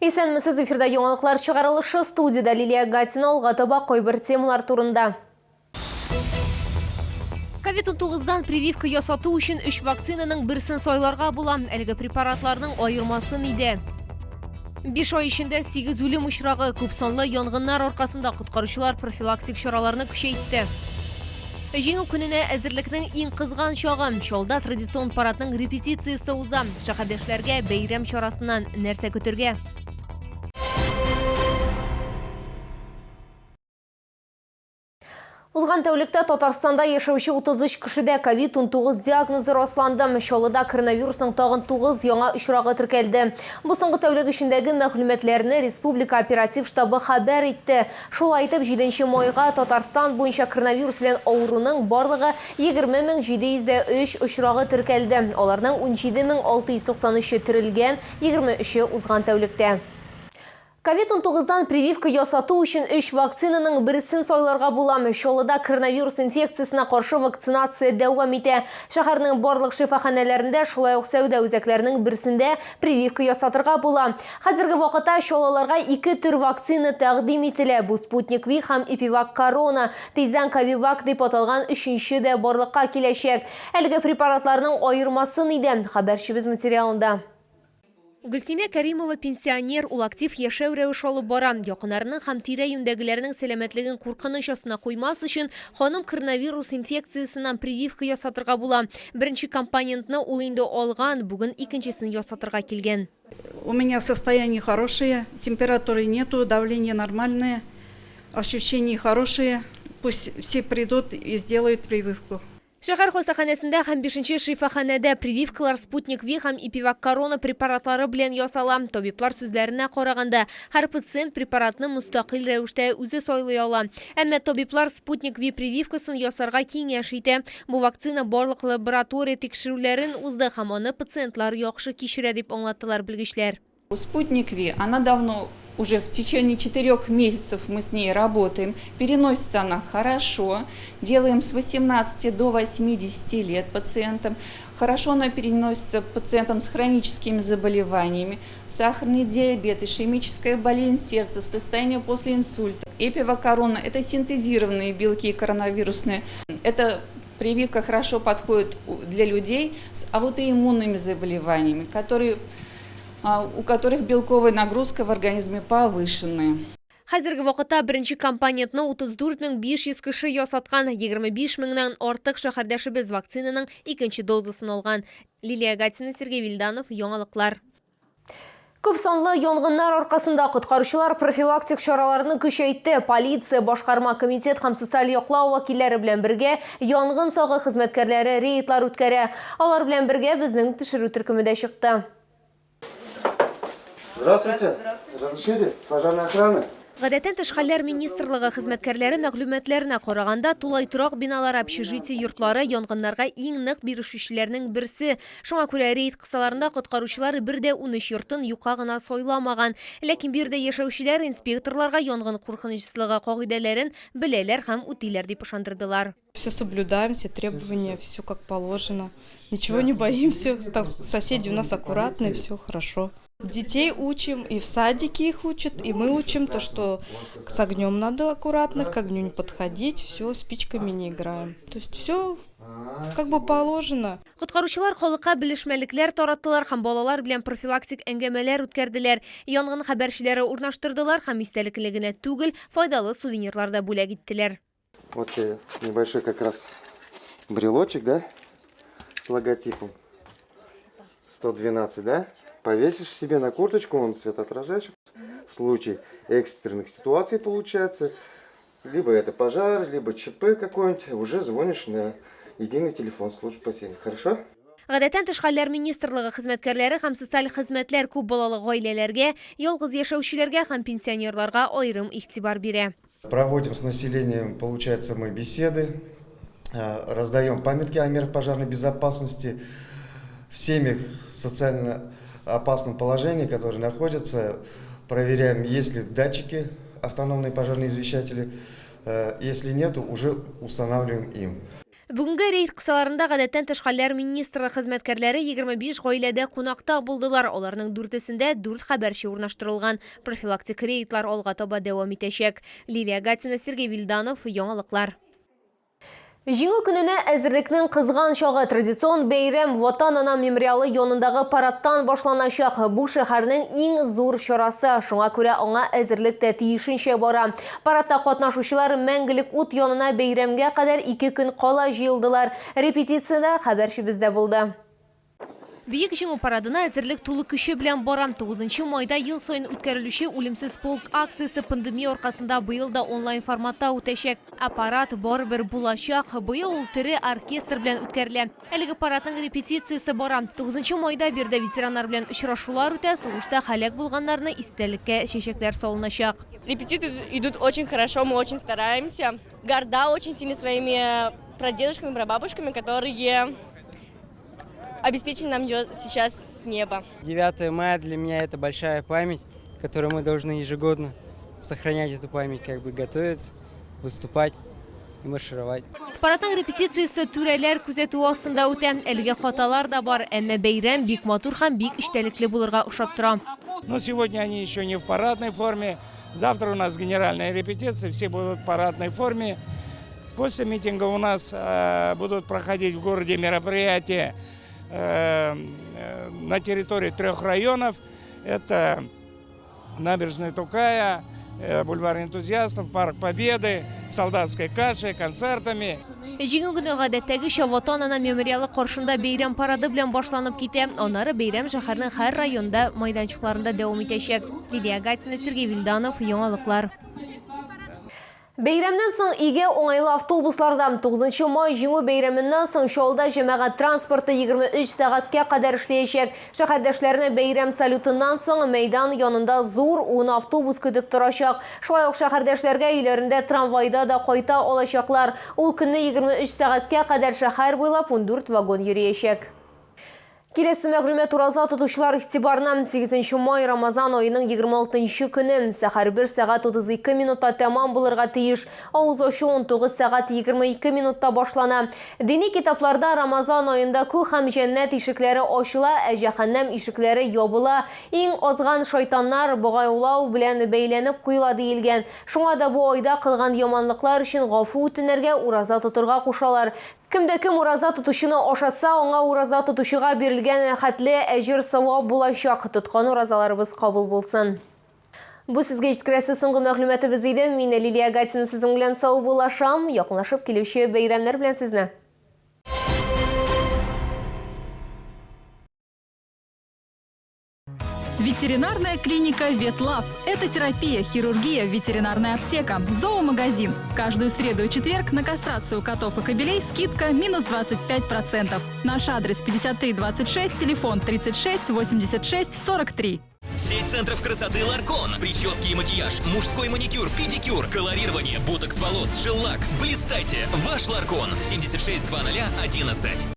Исәнмесез, эфирда яңалыклар чыгарылышы, студиядә Лилия Гатина, алга таба кайбер темалар турында. Ковид-19-дан прививка ясату өчен өч вакцинаның берсен сайларга була. Әлеге препаратларның аермасы нидә? 5 ай эчендә 8 үлем очрагы, күп санлы янгыннар аркасында коткаручылар профилактик чараларны көчәйтте. Җиңү көненә әзерлекнең иң кызган чагы. Чалда традицион парадның репетициясе уза. Шәһәрдәшләргә бәйрәм чарасыннан нәрсә көтергә? Узган тәүлектә Татарстанда яшәүче 33 кешедә ковид-19 диагнозы расланды. Чаллыда коронавирусның тагын 9 яңа очрагы теркәлде. Бу соңгы тәүлек эчендәге мәгълүматларны республика оператив штабы хәбәр итте. Шулай итеп, 7 майга Татарстан буенча коронавирус белән авыруның барлыгы 20703 очрагы теркәлде. Аларның 17693-е терелгән, 23-е узган тәүлектә. Ковид-19-дан прививка ясату өчен өч вакцинаның берсен сайларга була. Чаллыда коронавирус инфекциясенә каршы вакцинация дәвам итә. Шәһәрнең барлык шифаханәләрендә, шулай ук сәүдә үзәкләренең берсендә прививка ясатырга була. Хәзерге вакытта чаллыларга ике төр вакцина тәкъдим ителә. Бу Спутник Ви һәм Эпивак Корона. Тиздән Ковивак дип аталган өченче дә барлыкка киләчәк. Әлеге препаратларның аермасы нидә? Хәбәрчебез материалында. Гөлсинә Кәримова пенсионер, ул актив яшәү рәвеше алып бара. Якыннарының һәм тирә-юньдәгеләрнең сәламәтлеген куркыныч астына куймас өчен, ханым коронавирус инфекциясеннән прививка ясатырга була. Беренче компонентны ул инде алган, бүген икенчесен ясатырга килгән. У меня состояние хорошее, температуры нету, давление нормальное, ощущения хорошие. Пусть все придут и сделают прививку. Шәһәр хастаханәсендә һәм бишенче шифаханәдә прививкалар Спутник Ви һәм Эпивак Корона препаратлары белән ясала. Табиблар сүзләренә караганда, һәр пациент препаратны мөстәкыйль рәвештә үзе сайлый ала. Әмма табиблар Спутник Ви прививкасын ясарга киңәш итә. Бу вакцина барлык лаборатория тикшерүләрен узды һәм аны пациентлар яхшы кичерә, дип аңлаттылар белгечләр. Спутник Ви, она давно уже в течение 4 месяцев мы с ней работаем. Переносится она хорошо. Делаем с 18 до 80 лет пациентам. Хорошо она переносится пациентам с хроническими заболеваниями. Сахарный диабет, ишемическая болезнь сердца, состояние после инсульта. Эпивакорона – это синтезированные белки коронавирусные. Эта прививка хорошо подходит для людей с аутоиммунными заболеваниями, у которых белковая нагрузка в организме повышенная. Хәзерге вакытта беренче компонентны 34 500 кеше ясаткан, 25 меңнән артык шәһәрдәшебез вакцинаның икенче дозасын алган. Лилия Гатина, Сергей Вильданов, Яңалыклар. Күп санлы янгыннар аркасында коткаручылар профилактик чараларны көчәйтте. Полиция, башкарма комитет һәм социаль яклау вәкилләре белән бергә янгын сагы хезмәткәрләре рейдлар үткәрә. Алар белән бергә безнең төшерү төркеме дә чыкты. Здравствуйте. Здравствуйте. Разрешите? Пожарная охрана. Гадәттән тыш хәлләр министрлыгы хезмәткәрләре мәгълүматларына караганда, тулай торак биналары, общежитие йортлары янгыннарга иң нык бирешүчеләрнең берсе. Шуңа күрә рейд кысаларында коткаручылар бер дә 13 йортын юкка гына сайламаган. Ләкин биредә яшәүчеләр инспекторларга янгын куркынычсызлыгы кагыйдәләрен беләләр һәм үтиләр дип ышандырдылар. Все соблюдаем, все требования, все как положено. Ничего не боимся. Там соседи у нас аккуратные, все хорошо. Детей учим, и в садике их учат, и мы учим то, что с огнем надо аккуратно, к огню не подходить, все, спичками не играем. То есть все как бы положено. Коткаручылар халыкка белешмәлекләр тараттылар һәм балалар белән профилактик әңгәмәләр үткәрделәр. Янгын хәбәрчеләре урнаштырдылар һәм истәлекле генә түгел, файдалы сувенирлар да бүләк иттеләр. Вот тебе небольшой как раз брелочек, да, с логотипом. 112, да? Повесишь себе на курточку, он светоотражающий. В случае экстренных ситуаций получается, либо это пожар, либо ЧП какой-нибудь, уже звонишь на единый телефон службы спасения. Хорошо? Гадәттән тыш хәлләр министрлыгы хезмәткәрләре һәм социаль хезмәтләр күп балалы гаиләләргә, ялгыз яшәүчеләргә һәм пенсионерларга аерым игътибар бирә. Проводим с населением, получается, мы беседы, раздаем памятки о мерах пожарной безопасности в семьях в социально опасном положении, которые находятся, проверяем, есть ли датчики, автономные пожарные извещатели, если нету, уже устанавливаем им. Бүгенге рейд кысаларында гадәттән тыш хәлләр министрлыгы хезмәткәрләре 25 гаиләдә кунакта булдылар. Аларның дүртесендә дүрт хәбәрче урнаштырылган. Профилактик рейдлар алга таба дәвам итәчәк. Лилия Гатина, Сергей Вильданов, Яңалыклар. Җиңү көненә әзерлекнең кызган чагы. Традицион бәйрәм Ватан ана мемориалы янындагы парадтан башланачак. Бу шәһәрнең иң зур чарасы. Шуңа күрә аңа әзерлек тә тиешенчә бара. Парадта катнашучылар мәңгелек ут янына бәйрәмгә кадәр ике көн кала җыелдылар. Репетициядә хәбәрчебез дә булды. Бөек Җиңү парадына әзерлек тулы көче белән бара. 9 майда ел саен үткәрелүче Үлемсез полк акциясе пандемия аркасында быел да онлайн форматта үтәчәк. Ә парад барыбер булачак. Быел ул тере оркестр белән үткәрелә. Әлеге парадның репетициясе бара. 9 майда биредә ветераннар белән очрашулар үтә, сугышта һәлак булганнарны истәлеккә чәчәкләр салыначак. Репетиции идут очень хорошо, мы очень стараемся. Горда очень сильно своими прадедушками, прабабушками, которые обеспечили нам ее сейчас с неба. 9 мая для меня это большая память, которую мы должны ежегодно сохранять эту память, как бы готовиться, выступать и маршировать. Парадның репетициясе түрәләр күзәтүе астында үтә. Әлегә хаталар да бар, әмма бәйрәм бик матур һәм бик эчтәлекле булырга охшап тора. Но сегодня они еще не в парадной форме. Завтра у нас генеральная репетиция, все будут в парадной форме. После митинга у нас будут проходить в городе мероприятия на территории трех районов. Это набережная Тукая, бульвар Энтузиастов, парк Победы, солдатской кашей, концертами. Җиңү көне гадәттәгечә Ватан ана мемориалы каршында бәйрәм парады белән башланып китә. Аннары бәйрәм шәһәрнең һәр районында майданчыкларында дәвам итәчәк. Лилия Гатина, Сергей Вильданов, Яңалыклар. Бәйрәмнән соң өйгә уңайлы автобусларда. 9 май Җиңү бәйрәменнән соң Чаллыда җәмәгать транспорты 23 сәгатькә кадәр эшләячәк. Шәһәрдәшләрне бәйрәм салютыннан соң мәйдан янында зур 10 автобус көтеп торачак. Шулай ук шәһәрдәшләргә өйләрендә трамвайда да кайта алачаклар. Ул көнне 23 сәгатькә кадәр шәһәр буйлап 14 вагон йөриячәк. Киләсе мәгълүмат ураза тотучылар игътибарына. 8 май Рамазан аеның 26 көне. Сәхәр 1 сәгать 32 минутта тәмам булырга тиеш. Авыз ачу 19 сәгать 22 минутта башлана. Дини китапларда Рамазан аенда күк һәм җәннәт ишекләре ачыла, ә җәһәннәм ишекләре ябыла. Иң азган шайтаннар богаулау белән бәйләнеп куела диелгән. Шуңа да бу айда кылган яманлыклар өчен гафу үтенергә, ураза тотырга кушалар. Кемдә кем ураза тотучыны ашатса, аңа ураза тотучыга бирелгән хәтле әҗер савап булачак. Тоткан уразаларыбыз кабул булсын. Бу сезгә җиткерәсе соңгы мәгълүматыбыз иде. Мин Лилия Гатина сезнең белән саубуллашам. Якынлашып килүче бәйрәмнәр белән сезне. Ветеринарная клиника «Ветлав» – это терапия, хирургия, ветеринарная аптека, зоомагазин. Каждую среду и четверг на кастрацию котов и кобелей скидка минус 25%. Наш адрес 5326, телефон 36 86 43. Сеть центров красоты «Ларкон». Прически и макияж, мужской маникюр, педикюр, колорирование, ботокс волос, шеллак. Блистайте! Ваш «Ларкон». 76 00 11.